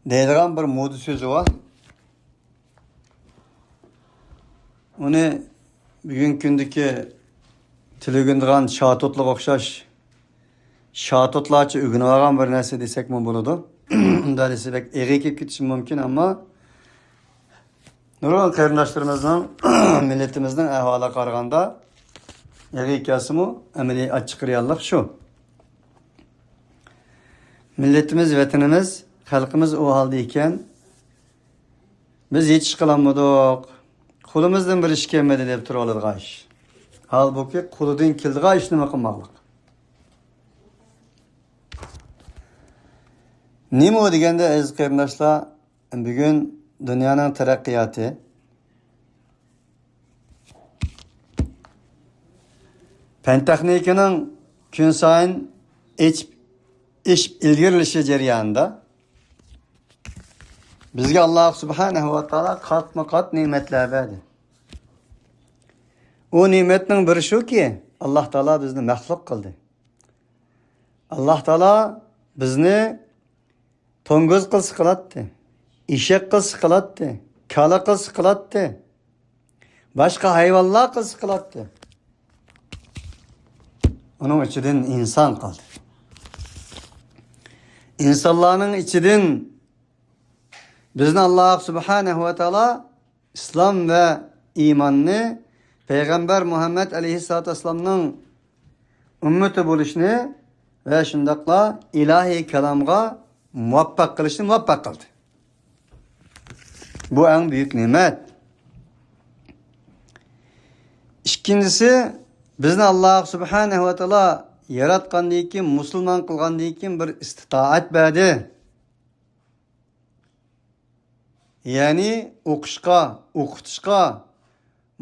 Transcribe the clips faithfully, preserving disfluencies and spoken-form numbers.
دەيدىغان بىر مودا سۆزى بار. ئۇنى بۈگۈنكى كۈندىكى تىل ئۆگىنىدىغان شاتۇتلىغا ئوخشاش، شاتۇتلارچە ئۆگىنىۋالغان بىر نەرسە دېسەكمۇ بولىدۇ. ئۇنداق دېسە بەك ئېغىر كېلىپ كېتىشى مۇمكىن، ئەمما نۇرغۇن قېرىنداشلىرىمىزنىڭ، مىللىتىمىزنىڭ ئەھۋالىغا قارىغاندا، ئېغىر كەلسىمۇ، ئەمەلىي ئاچچىق رېئاللىق شۇ. مىللىتىمىز، ۋەتىنىمىز، خەلقىمىز ئۇ ھالدا ئىكەن، بىز ھېچ ئىش قىلالمىدۇق، قولىمىزدىن بىر ئىش كەلمىدى دەپ تۇرۇۋالىدىغان ئىش. ھالبۇكى، قولىدىن كېلىدىغان ئىشنىمۇ قىلماقلىق. نېمە ئۇ دېگەندە، ئەزىز قېرىنداشلار، بۈگۈن دۇنيانىڭ تەرەققىياتى، پەن-تېخنىكىنىڭ كۈنسايىن ئېچىپ، ئېشىپ ئىلگىرىلىشى جەريانىدا بىزگە ئاللاھ سۇبھانەھۇ ۋە تائالا قاتمۇ قات نېمەتلەر بەردى. ئۇ نېمەتنىڭ بىرى شۇكى، ئاللاھ تائالا بىزنى مەخلۇق قىلدى. ئاللاھ تائالا بىزنى توڭگۇز قىلسا قىلاتتى، ئېشەك قىلسا قىلاتتى، كالا قىلسا قىلاتتى، باشقا ھايۋانلار قىلسا قىلاتتى. ئۇنىڭ ئىچىدىن ئىنسان قالدى. ئىنسانلارنىڭ ئىچىدىن بىزنى ئاللاھ سۇبھانەھۇ ۋە تائالا ئىسلام ۋە ئىماننى، پەيغەمبەر مۇھەممەد ئەلەيھىسسالاتۇ ۋەسسالامنىڭ ئۈممىتى بولۇشنى ۋە شۇنداقلا ئىلاھىي كالامغا مۇۋەپپەق قىلىشنى مۇۋەپپەق قىلدى. بۇ ئەڭ بۈيۈك نېمەت. ئىككىنچىسى، بىزنى ئاللاھ سۇبھانەھۇ ۋە تائالا ياراتقاندىن كېيىن، مۇسۇلمان قىلغاندىن كېيىن بىر ئىستىتائەت بەردى. يەنى ئوقۇشقا، ئوقۇتۇشقا،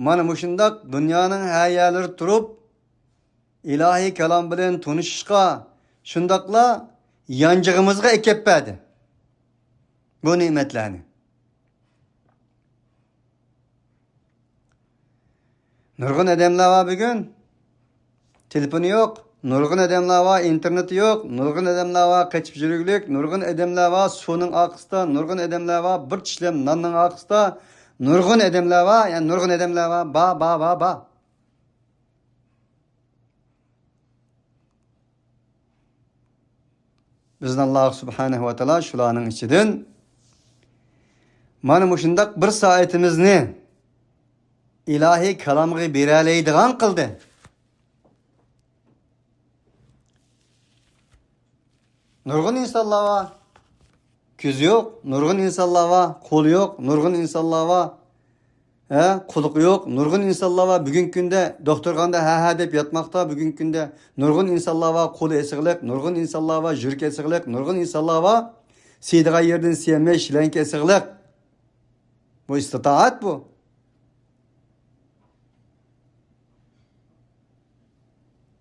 مانا مۇشۇنداق دۇنيانىڭ ھەر يەرلىرى تۇرۇپ، ئىلاھىي كالام بىلەن تونۇشۇشقا، شۇنداقلا يانجىقىمىزغا ئەكەپ بەردى بۇ نېمەتلەرنى. نۇرغۇن ئادەملەر بار بۈگۈن، تېلېفونى يوق. نۇرغۇن ئادەملەر بار، ئىنتېرنېتى يوق. نۇرغۇن ئادەملەر بار، قېچىپ يۈرگۈلۈك. نۇرغۇن ئادەملەر بار، سۇنىڭ ئارقىسىدا. نۇرغۇن ئادەملەر بار، بىر چىشلەم ناننىڭ ئارقىسىدا. نۇرغۇن ئادەملەر بار، يەنى نۇرغۇن ئادەملەر بار، بار، بار، بار، بار. بىزنى ئاللاھ سۇبھانەھۇ ۋە تائالا شۇلارنىڭ ئىچىدىن مانا مۇشۇنداق بىر سائىتىمىزنى ئىلاھىي كالامغا بېرەلەيدىغان قىلدى. نۇرغۇن ئىنسانلار بار، كۆزى يوق، نۇرغۇن ئىنسانلار بار، قولى يوق، نۇرغۇن ئىنسانلار بار، ھە، قۇلىقى يوق، نۇرغۇن ئىنسانلار بار. بۈگۈنكى كۈندە دوختۇرخانىدا ھە، ھە دەپ ياتماقتا. بۈگۈنكى كۈندە نۇرغۇن ئىنسانلار بار، قولى ئېسىقلىق، نۇرغۇن ئىنسانلار بار، يۈرىكى ئېسىقلىق، نۇرغۇن ئىنسانلار بار، سىيىدىغان يېرىدىن سىيەلمەي، شىلەنكە ئېسىقلىق. بۇ ئىستىتائەت بۇ.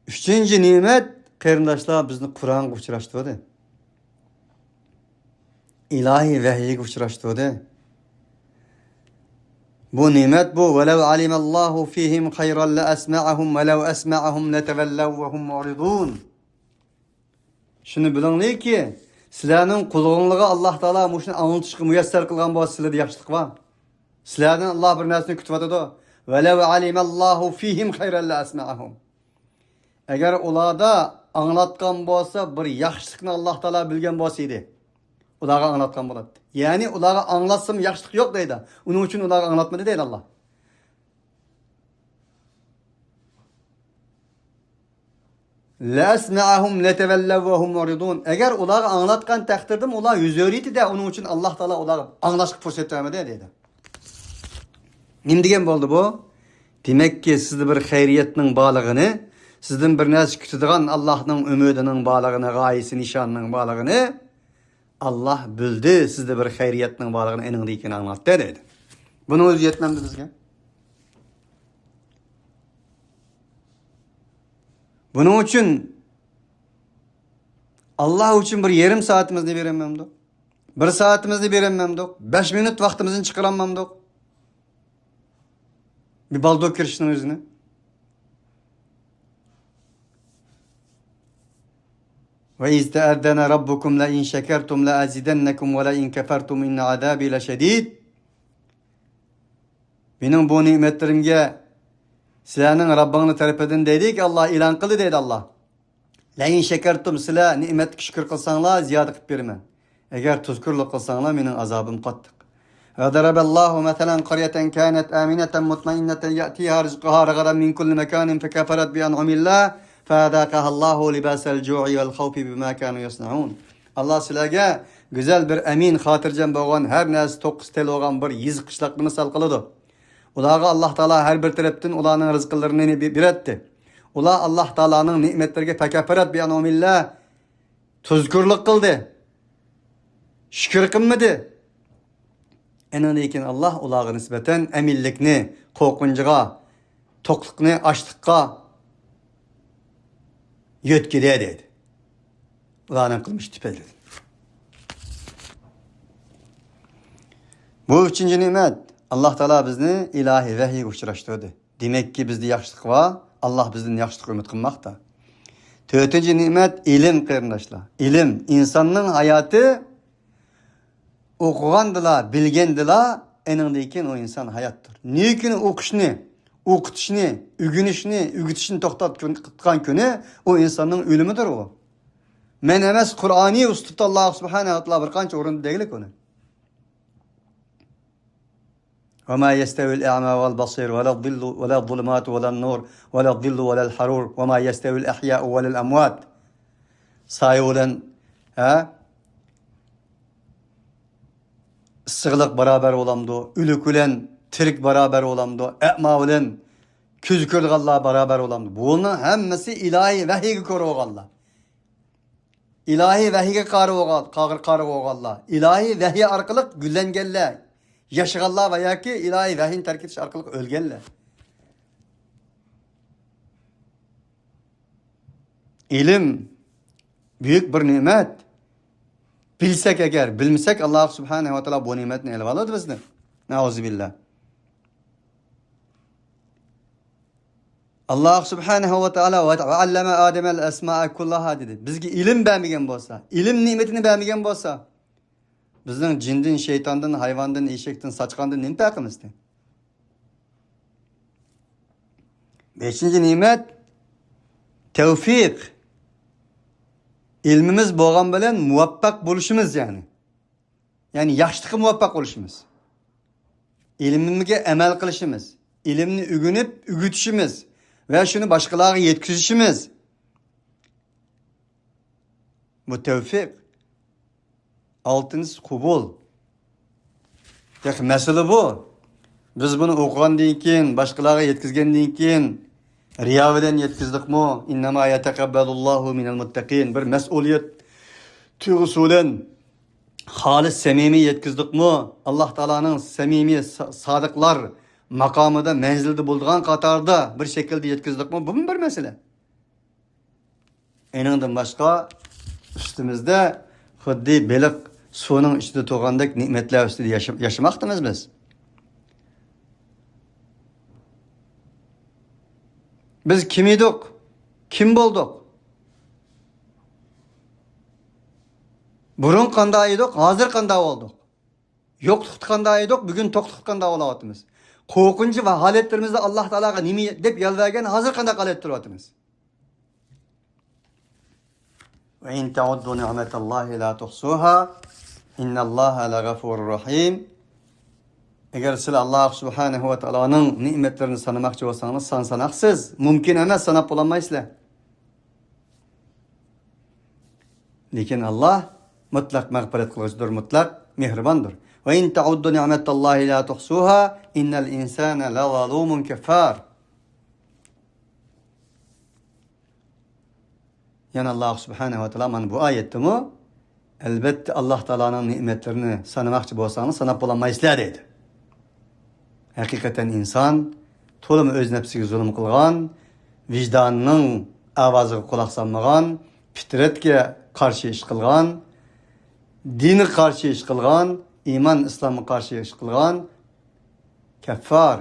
ئۈچىنچى نېمەت، قېرىنداشلار، بىزنى قۇرئانغا ئۇچراشتۇردى. ئىلاھىي ۋەھىيگە ئۇچراشتۇردى. بۇ نېمەت بۇ. ولو علم الله فيهم خيرا لأسمعهم ولو أسمعهم لتولوا وهم معرضون. شۇنى بىلىڭلاركى، سىلەرنىڭ قۇلىقىڭلارغا ئاللاھ تائالا مۇشۇنى ئاڭلىتىشقا مۇيەسسەر قىلغان بولسا، سىلەردە ياخشىلىق بار. سىلەردىن ئاللاھ بىر نەرسىنى كۈتۈۋاتىدۇ. ولو علم الله فيهم خيرا لأسمعهم. ئەگەر ئۇلاردا ئاڭلاتقان بولسا، بىر ياخشىلىقنى ئاللاھ تائالا بىلگەن بولسا ئىدى، ئۇلارغا ئاڭلاتقان بولاتتى. يەنى ئۇلارغا ئاڭلاتسىمۇ ياخشىلىق يوق دەيدۇ. ئۇنىڭ ئۈچۈن ئۇلارغا ئاڭلاتمىدى دەيدۇ ئاللاھ. لأسمعهم لتولوا وهم معرضون. ئەگەر ئۇلارغا ئاڭلاتقان تەقدىردىمۇ ئۇلار يۈز ئۆرۈيتتى دە، ئۇنىڭ ئۈچۈن ئاللاھ تائالا ئۇلارغا ئاڭلاشقا پۇرسەت بەرمىدى دەيدۇ. نېمە دېگەن بولدى بۇ؟ دېمەككى، سىزدە بىر خەيرىيەتنىڭ بارلىقىنى، سىزدىن بىر نەرسە كۈتىدىغان ئاللاھنىڭ ئۈمىدىنىڭ بارلىقىنى، غايىسى، نىشانىنىڭ بارلىقىنى ئاللاھ بىلدى، سىزدە بىر خەيرىيەتنىڭ بارلىقىنى ئېنىڭدىن كېيىن ئاڭلاتتى دەيدۇ. بۇنىڭ ئۆزى يەتمەمدۇ بىزگە؟ بۇنىڭ ئۈچۈن ئاللاھ ئۈچۈن بىر يېرىم سائىتىمىزنى بېرەلمەمدۇق؟ بىر سائىتىمىزنى بېرەلمەمدۇق؟ بەش مىنۇت ۋاقتىمىزنى چىقىرالمامدۇق؟ بىر بالدۇر كىرىشنىڭ ئۆزىنى. وَإِذْ تَأَذَّنَ رَبُّكُمْ لَئِنْ شَكَرْتُمْ لَأَزِيدَنَّكُمْ وَلَئِن كَفَرْتُمْ إِنَّ عَذَابِي لَشَدِيدٌ. مېنىڭ بۇ نېمەتلىرىمگە سىلەرنىڭ رەببىڭلار تەرىپىدىن دەيدىكى، ئاللا ئېلان قىلدى دەيدۇ، ئاللا. لەئىن شەكەرتۇم، سىلەر نېمەتكە شۈكۈر قىلساڭلار، زىيادە قىلىپ بېرىمەن. ئەگەر تۇزكورلۇق قىلساڭلار، مېنىڭ ئازابىم قاتتىق. وضرب الله مثلا قرية كانت آمنة مطمئنة يأتيها رزقها رغدا من كل مكان فكفرت بأنعم الله فأذاقها الله لباس الجوع والخوف بما كانوا يصنعون. ئاللا سىلەرگە گۈزەل بىر ئەمىن، خاتىرجەم بولغان، ھەر نەرسە توققۇز تېلىغان بىر يېزا قىشلاقنى مىسال قىلىدۇ. ئۇلارغا ئاللا تائالا ھەر بىر تەرەپتىن ئۇلارنىڭ رىزقىلىرىنى بېرەتتى. ئۇلار ئاللا تائالانىڭ نېمەتلىرىگە فەكەفەرەت بىئەنئۇمىللا، تۇزكورلۇق قىلدى، شۈكۈر قىلمىدى. ئېنىڭدىن كېيىن ئاللا ئۇلارغا نىسبەتەن ئەمىنلىكنى قورقۇنچىغا، توقلۇقنى ئاچلىققا يۆتكىدى دەيدۇ. ئۇلارنىڭ قىلمىشى تۈپەيلىدىن. بۇ ئۈچىنچى نېمەت، ئاللا تائالا بىزنى ئىلاھىي ۋەھىيگە ئۇچراشتۇردى. دېمەككى، بىزدە ياخشىلىق بار، ئاللا بىزدىن ياخشىلىق ئۈمىد قىلماقتا. تۆتىنچى نېمەت ئىلىم، قېرىنداشلار. ئىلىم ئىنساننىڭ ھاياتى. ئوقۇغاندىلا، بىلگەندىلا، ئېنىڭدىن كېيىن ئۇ ئىنسان ھاياتتۇر. نېكىنى ئوقۇشنى، ئوقۇتۇشنى، ئۆگىنىشنى، ئۆگىتىشنى توختاتقان كۈنى ئۇ ئىنساننىڭ ئۆلۈمىدۇر ئۇ. مەن ئەمەس، قۇرئانى ئۇستىپتا، ئاللا سۇبھانەھۇ ۋە تائالا بىر قانچە ئورۇندا دەگلىك ئۇنى. وما يستوي الأعمى والبصير ولا الظل ولا الظلمات ولا النور ولا الظل ولا الحرور وما يستوي الأحياء ولا الأموات. سايە بىلەن، ھە؟ ئىسسىقلىق بارابەر بولامدۇ؟ ئۆلۈك بىلەن تىرىك بارابەر بولامدۇ؟ ئەما بىلەن كۆزى كۆرىدىغانلار بارابەر بولامدۇ؟ بۇنىڭ ھەممىسى ئىلاھىي ۋەھىيگە كۆرە بولغانلار. ئىلاھىي ۋەھىيگە قارىغان، قارىغان، قارىغانلار، ئىلاھىي ۋەھىي ئارقىلىق گۈللەنگەنلەر، ياشىغانلار ۋە ياكى ئىلاھىي ۋەھىينى تەرك ئېتىش ئارقىلىق ئۆلگەنلەر. ئىلىم بۈيۈك بىر نېمەت. بىلسەك ئەگەر، بىلمىسەك، ئاللا سۇبھانەھۇ ۋە تائالا بۇ نېمەتنى ئېلىۋالىدۇ بىزدىن. نەئۇزۇبىللا. ئاللا سۇبھانەھۇ ۋە تائالا «ۋە، ۋە ئەللەمە ئادەمەل ئەسمائە كۇللاھا» دېدى. بىزگە ئىلىم بەرمىگەن بولسا، ئىلىم نېمىتىنى بەرمىگەن بولسا، بىزنىڭ جىندىن، شەيتاندىن، ھايۋاندىن، ئېشەكتىن، ساچقاندىن نېمە پەرقىمىزدى؟ بەشىنچى نېمەت، تەۋفىق. ئىلمىمىز بولغان بىلەن مۇۋەپپەق بولۇشىمىز، يەنى. يەنى ياخشىلىققا مۇۋەپپەق بولۇشىمىز. ئىلمىمىزگە ئەمەل قىلىشىمىز. ئىلىمنى ئۆگىنىپ، ئۆگىتىشىمىز ۋە شۇنى باشقىلارغا يەتكۈزۈشىمىز. بۇ تەۋفىق. ئالتىنچىسى قوبۇل. ياق، مەسىلە بۇ. بىز بۇنى ئوقۇغاندىن كېيىن، باشقىلارغا يەتكۈزگەندىن كېيىن، رىيا بىلەن يەتكۈزدۇقمۇ؟ «ئىننەما يەتەقەببەلۇللاھۇ مىنەل مۇتتەقىن». بىر مەسئۇلىيەت تۇيغۇسى بىلەن خالىس سەمىمىي يەتكۈزدۇقمۇ؟ ئاللا تائالانىڭ سەمىمىي سا-، سادىقلار ماقامىدا، مەنزىلىدە بولىدىغان قاتاردا بىر شەكىلدە يەتكۈزدۇقمۇ؟ بۇمۇ بىر مەسىلە. ئېنىڭدىن باشقا، ئۈستىمىزدە خۇددى بېلىق سۇنىڭ ئىچىدە تۇرغاندەك نېمەتلەر ئۈستىدە ياشا-، ياشىماقتىمىز بىز. بىز كىم ئىدۇق؟ كىم بولدۇق؟ بۇرۇن قانداق ئىدۇق؟ ھازىر قانداق بولدۇق؟ يوقلۇقتا قانداق ئىدۇق؟ بۈگۈن توقلۇقتا قانداق بولاۋاتىمىز؟ قورقۇنچ ۋە ھالەتلىرىمىزدە ئاللا تائالاغا نېمە دەپ يالۋۇرغان، ھازىر قانداق ھالەتتە تۇرۇۋاتىمىز؟ «وَإِن تَعُدُّوا نِعْمَتَ اللَّهِ لَا تُحْصُوهَا إِنَّ اللَّهَ لَغَفُورٌ رَحِيمٌ». ئەگەر سىلەر ئاللا سۇبھانەھۇ ۋە تائالانىڭ نېمەتلىرىنى سانىماقچى بولساڭلار، سان ساناقسىز، مۇمكىن ئەمەس، ساناپ بولالمايسىلەر. لېكىن ئاللا مۇتلەق مەغپىرەت قىلغۇچىدۇر، مۇتلەق مېھرىباندۇر. «وَإِن تَعُدُّوا نِعْمَتَ اللَّهِ لَا تُحْصُوهَا إِنَّ الْإِنسَانَ لَظَلُومٌ كَفَّارٌ». يەنە ئاللا سۇبھانەھۇ ۋە تائالا مانا بۇ ئايەتتىمۇ، «ئەلۋەتتە، ئاللا تائالانىڭ نېمەتلىرىنى سانىماقچى بولساڭلار، ساناپ بولالمايسىلەر» دەيدۇ. ھەقىقەتەن ئىنسان تولىمۇ ئۆز نەپسىگە زۇلۇم قىلغان، ۋىجداننىڭ ئاۋازىغا قۇلاق سالمىغان، پىترەتكە قارشى ئىش قىلغان، دىنغا قارشى ئىش قىلغان، ئىمان ئىسلامغا قارشى ئىش قىلغان، كەففار،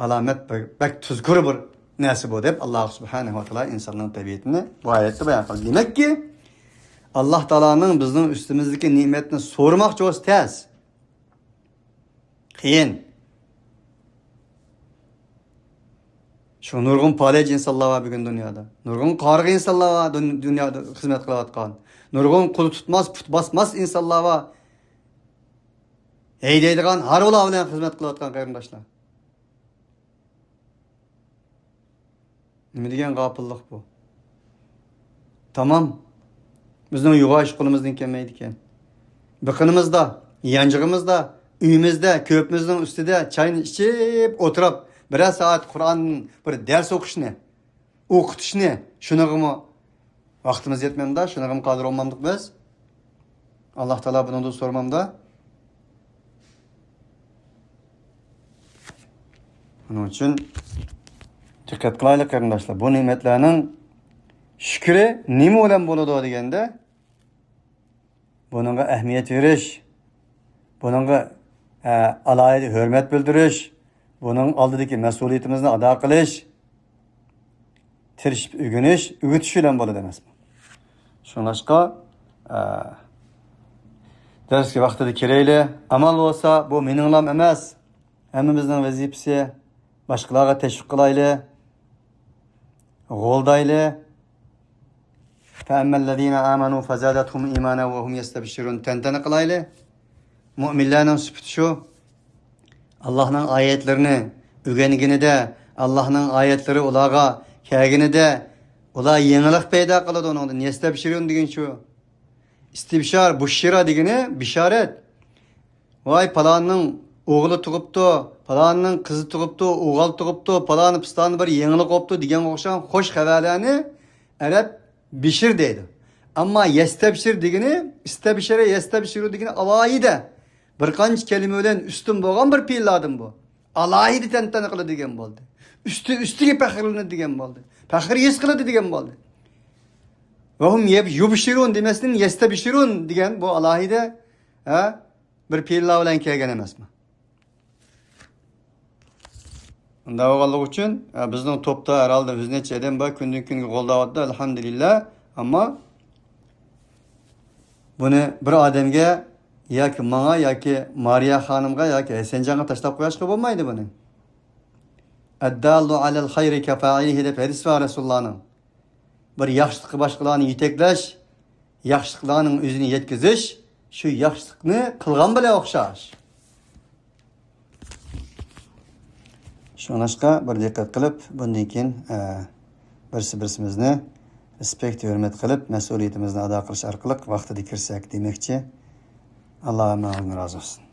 ئالامەت بەك، بەك تۇزكور بىر نەرسە بۇ دەپ، ئاللا سۇبھانەھۇ ۋە تائالا ئىنساننىڭ تەبىئىتىنى بۇ ئايەتتە بايان قىلدى. دېمەككى، ئاللاھ تائالانىڭ بىزنىڭ ئۈستىمىزدىكى نېمەتنى سورىماق چوسى تەس. قىيىن. شۇ نۇرغۇن پالەچ ئىنسانلار بار بۈگۈن دۇنيادا. نۇرغۇن قارىغۇ ئىنسانلار بار دۇن-، دۇنيادا خىزمەت قىلىۋاتقان. نۇرغۇن قول تۇتماس، پۇت باسماس ئىنسانلار بار. ھەيدەيدىغان ھارۋىلار بىلەن خىزمەت قىلىۋاتقان قېرىنداشلار. نېمە دېگەن غاپىللىق بۇ؟ تامام. بىزنىڭ يۇغۇرۇش قولىمىزدىن كەلمەيدىكەن. بېقىنىمىزدا، يانچۇقىمىزدا، ئۆيىمىزدە، كۆپىمىزنىڭ ئۈستىدە چاينى ئىچىپ ئولتۇرۇپ، بىرەر سائەت قۇرئان، بىر دەرس ئوقۇشنى، ئوقۇتۇشنى، شۇنىڭغىمۇ ۋاقتىمىز يەتمەمدۇ، شۇنىڭغىمۇ قادىر بولمامدۇق بىز؟ ئاللاھ تائالا بۇنىڭدىن سورىمامدۇ؟ شۇنىڭ ئۈچۈن دىققەت قىلايلى، قېرىنداشلار. بۇ نېمەتلەرنىڭ شۈكرى نېمە بىلەن بولىدۇ دېگەندە، بۇنىڭغا ئەھمىيەت بېرىش، بۇنىڭغا، ئە، ئالاھىدە ھۆرمەت بىلدۈرۈش، بۇنىڭ ئالدىدىكى مەسئۇلىيىتىمىزنى ئادا قىلىش، تىرىشىپ ئۆگىنىش، ئۆگىتىش بىلەن بولىدۇ ئەمەسمۇ؟ شۇڭلاشقا، ئە، دەرسكە ۋاقتىدا كىرەيلى. ئامال بولسا، بۇ مېنىڭلام ئەمەس، ھەممىمىزنىڭ ۋەزىپىسى. باشقىلارغا تەشۋىق قىلايلى، غولدايلى. فَأَمَّا الَّذِينَ آمَنُوا فَزَادَتْهُمْ إِيمَانًا وَهُمْ يَسْتَبْشِرُونَ. تەنتەنە قىلايلى. مۆمىنلەرنىڭ سۈپىتى شۇ. ئاللاھنىڭ ئايەتلىرىنى ئۆگەنگىنىدە، ئاللاھنىڭ ئايەتلىرى ئۇلارغا كەلگىنىدە، ئۇلار يېڭىلىق پەيدا قىلىدۇ ئۇنىڭدىن. يەستەبشىرۇن دېگىنى شۇ. ئىستىبشار، بۇششىرا دېگىنى بېشارەت. ۋاي، پالاننىڭ ئوغلى تۇغۇپتۇ، پالاننىڭ قىزى تۇغۇپتۇ، ئوغۇل تۇغۇپتۇ، پالانى پىستانى بىر يېڭىلىق بوپتۇ دېگەنگە ئوخشىغان خوش خەۋەرلەرنى ئەرەب بىشىر دەيدۇ. ئەمما يەستەبشىر دېگىنى، ئىستەبشىرە يەستەبشىرۇ دېگىنى ئالاھىدە بىر قانچە كەلىمە بىلەن ئۈستۈن بولغان بىر پېئىللاردىن بۇ. ئالاھىدە تەنتەنە قىلىدىغان بولدى. ئۈستى ئۈستىگە پەخىرلىنىدىغان بولدى. پەخىر ھېس قىلىدىغان بولدى. ۋەھۇم يەب-، يۇبشىرۇن دېمەستىن يەستەبشىرۇن دېگەن بۇ ئالاھىدە، ھە، بىر پېئىللار بىلەن كەلگەن ئەمەسمۇ؟ ئۇنداق بولغانلىقى ئۈچۈن، ئە، بىزنىڭ توپتا ھەرھالدا يۈز نەچچە ئادەم بار، كۈندىن كۈنگە غولداۋاتىدۇ، ئەلھەمدۇلىللا. ئەمما بۇنى بىر ئادەمگە ياكى ماڭا ياكى مارىيە خانىمغا ياكى ھەسەنجانغا تاشلاپ قويۇشقا بولمايدۇ بۇنى. ئەددالۇ ئەلەل خەيرى كەفائىلىھى دەپ ھەدىس بار رەسۇلۇللانىڭ. بىر ياخشىلىققا باشقىلارنى يېتەكلەش، ياخشىلىقلارنىڭ ئۆزىنى يەتكۈزۈش، شۇ ياخشىلىقنى قىلغان بىلەن ئوخشاش. شۇڭلاشقا بىر دىققەت قىلىپ، بۇندىن كېيىن، ئە، بىرسى بىرسىمىزنى رېسپېكت، ھۆرمەت قىلىپ، مەسئۇلىيىتىمىزنى ئادا قىلىش ئارقىلىق ۋاقتىدا كىرسەك دېمەكچى. ئاللا ھەممىڭىزدىن رازى بولسۇن.